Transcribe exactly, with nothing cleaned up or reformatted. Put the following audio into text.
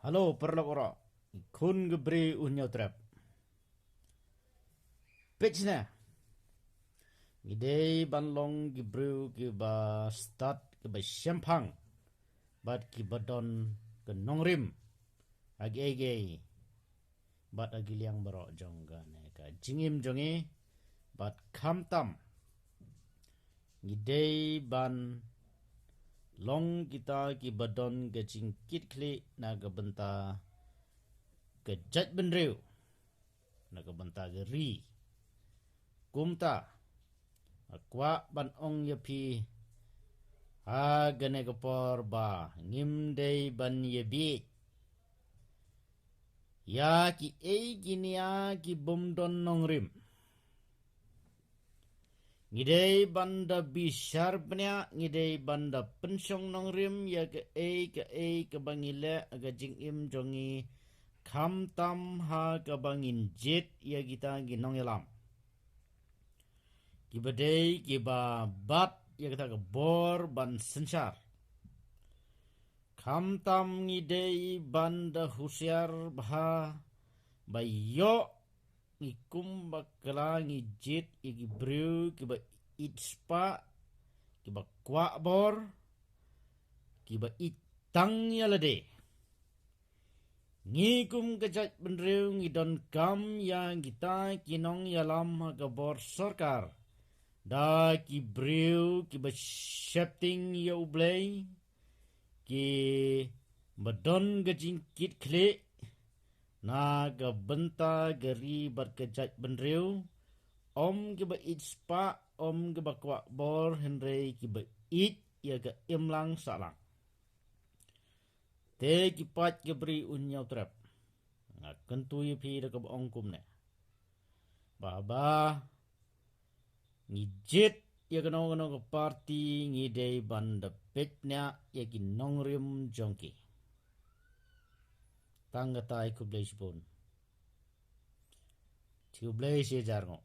Hello, paralok ro. Khun ki briew u Hynñiewtrep. Peit shane. Ngi dei ban long ki briew kiba stad, kiba shemphang. Bad kiba don ka nongrim. Ha kiei kiei. Bad ha ki liang baroh jong kane ka jingim jong ngi. Bad khamtam. Ngi dei ban long kita kiba don ka jingkitkhlieh na ka bynta ka jaitbynriew, na ka bynta ka ri. Kumta, nga kwah ban ong ïa phi, ha kane ka por ba ngim dei ban ïa bieit ïa kiei ki nia ki bym don nongrim. Ngi dei ban da bishar bniah, ngi dei ban da pynshong nongrim ïa kaei kaei kaba ngi leh ha ka jingim jong ngi, khamtam ha kaba ngin jied ïa kita ki nongïalam. Kiba dei kiba bat ïa kata ka bor ban synshar. Khamtam ngi dei ban da husiar bha ba ïoh ngi kum bakla ngi jied ïa ki briew kiba ïeit spah, kiba kwah bor, kiba ïeit tang ïa lade. Ngi kum ka jaitbynriew ngi donkam ïa kita ki nongïalam ha ka bor sorkar. Da ki briew kiba sheptieng ïa U Blei, kiba don ka jingkitkhlieh na ka bynta ka ri bad ka jaitbynriew, ym kiba ïeit spah, ym kiba kwah bor, hynrei kiba ïeit ïa ka imlang sahlang. Te ki paid ki briew u Hynñiewtrep, nga kyntu ïa phi da kaba ong kumne. Ba haba ngi jied ïa kano kano ka parti, ngi dei ban da peit bniah ïa ki nongrim jong ki. Tang kata, khublei shibun. Khublei shihajar nguh.